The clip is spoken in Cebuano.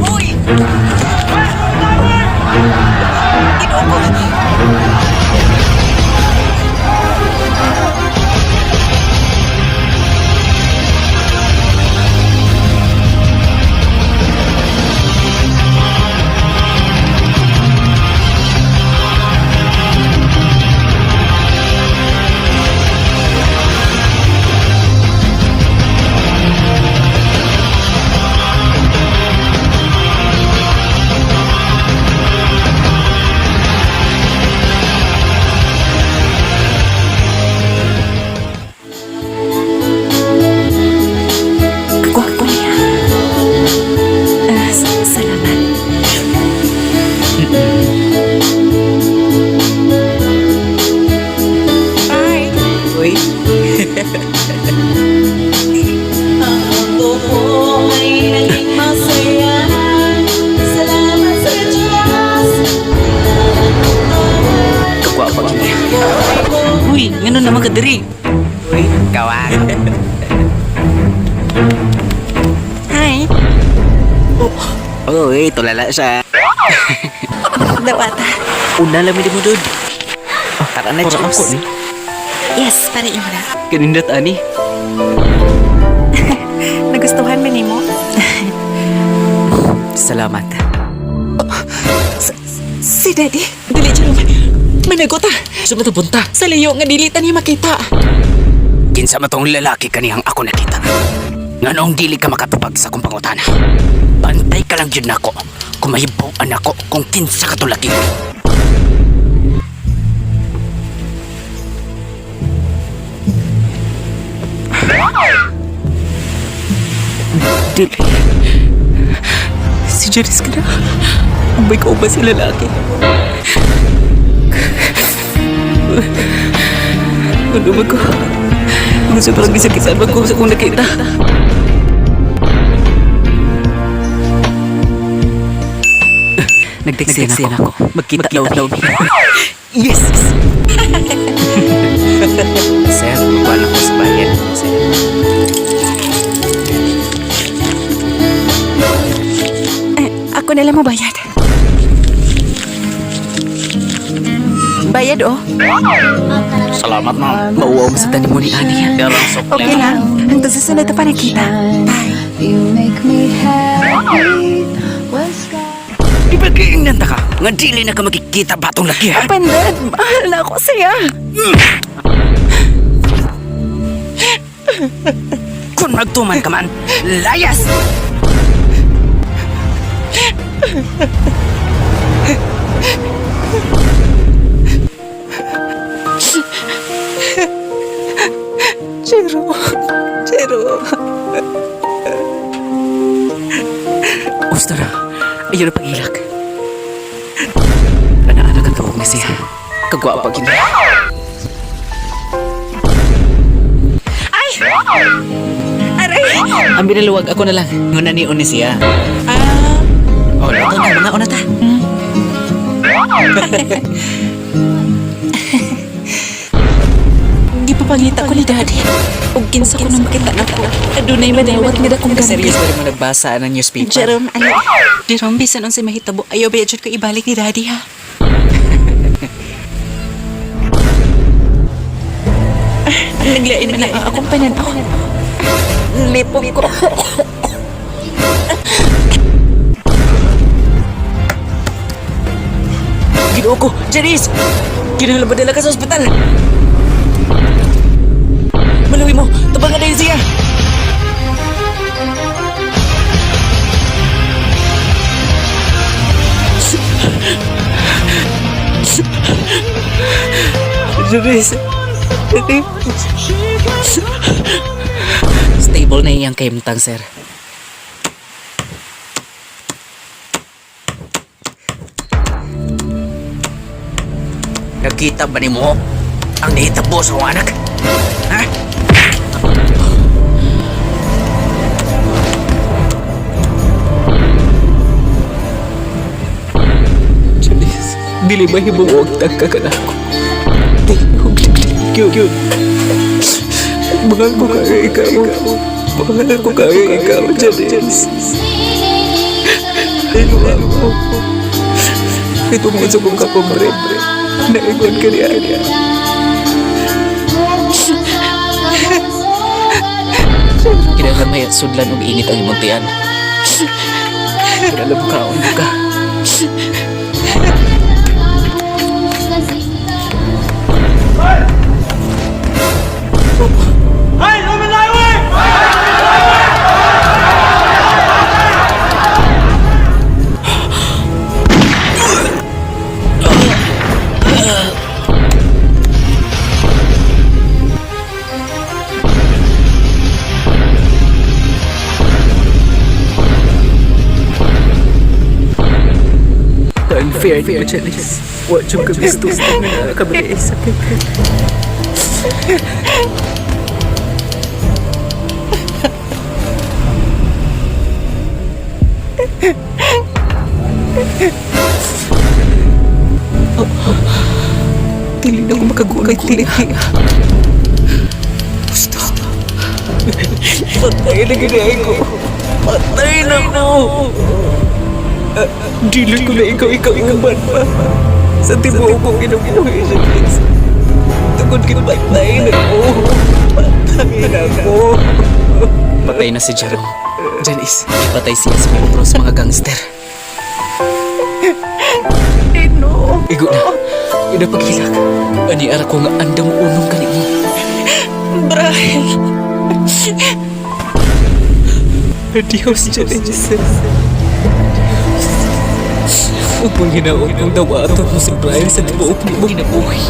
Uy! Ginoo ko! Kagwapo niya. Ah, salamat. Bye! Uy. Ang mundo ko ay naging masaya. Salamat sa Diyos. Kagwapa niya. Uy, ngano naman ka diri? Uy, kawag. Hi! Uy, tulala siya. Dawata. Una lang mo dud. Tara na, Chos. Ni. Yes, para imo na. Kanindot ani. Nagustuhan ba nimo? Salamat. Si Daddy. Dili, Jerome. Managot ah. Sa mata punta. Sa layo nga dili ta niya makita. Kinsa man tong lalaki kanihang ako nakita. Nganong dili ka makatubag sa akong pangutana. Bantay ka lang yun nako. Kung mahibaw-an ako kung kinsa ka to laki. Dili. Si Janice ka na. Umbay ka ba si lalaki? Ano ba ko? Gusto parang gisakisan ba ko sa kung nakita? Nag-text na ako. Magkita daw. Yes! Sir, wala ko sa bayan. Sir. Eh, ako na lang mabayad. Bayad oh. Salamat, ma'am. Mauwaw mo sa tanim mo ni Ani. Okay lang. Hanggang sa sunod na panagkita. Bye. You make me happy when sky. Di ba kaingnan ta ka? Nga dili na ka makikita batong laki, ha? Pandad, mahal na ako siya. Kung magtuman ka man, layas! Jero. Jero. Usto na. Ayun ang pag-ilak. Ana-anak ang tawag na siya. Kagwapa gini. Ay! Aray! Ang binaluwag ako na lang. Nguna ni Oni siya. Ah, Oh, ito na. Mga una ta. gipapangita ko ni Daddy. Ug kinsa ko nang makita nako. Adunay madawat nga dakong ganti. Serious ba rin mo nagbasa ng newspaper? Jerome, ano? Jerome, bisan unsay mahitabo, ayaw ba jud ko ibalik ni Daddy ha? Naglain man lang ang akong pananaw. Lipok ko. Ginoo ko! Janice! Kinahanglan ba dala ka sa ospital? Maluwi mo! Tabangan na yun siya! Janice! Janice! Stable na iyang kaimtang, sir. Nakita ba ni mo ang nahitabo sa akong anak? Ha? Janice, dili ba hibuog tagka ka na ako? Dili, dili, yun, yun. Mahal ko kayo ikaw. Mahal ko kayo ikaw, Janice. Iluwa ko. Itungod sa kong kapobre. Naingon ka niya. Kinahanglan may sudlan og init ang imong tiyan. Kinahanglan kaon ka. Unfair ni mo, Janice. Wa jud ka gusto nga kabali sa Dili na ko makagunay tili. Gusto. Patay na ginay ko. Patay na ko. Dili ko na ikaw ikaw ikaw pa. Sa tibuok kong kinabuhi, Janice. Tungod kay patay na ko. Patay na ko. Patay na si Jerome. Janice, patay siya sa mga sa mga gangster. Igo na. Ina paghilak. Ani ara ko nga andam unong kanimo. Brian. Adios, Janice. Huwag mong hinaot kung dawaton mo si Brian sa tibuok nimo kinabuhi.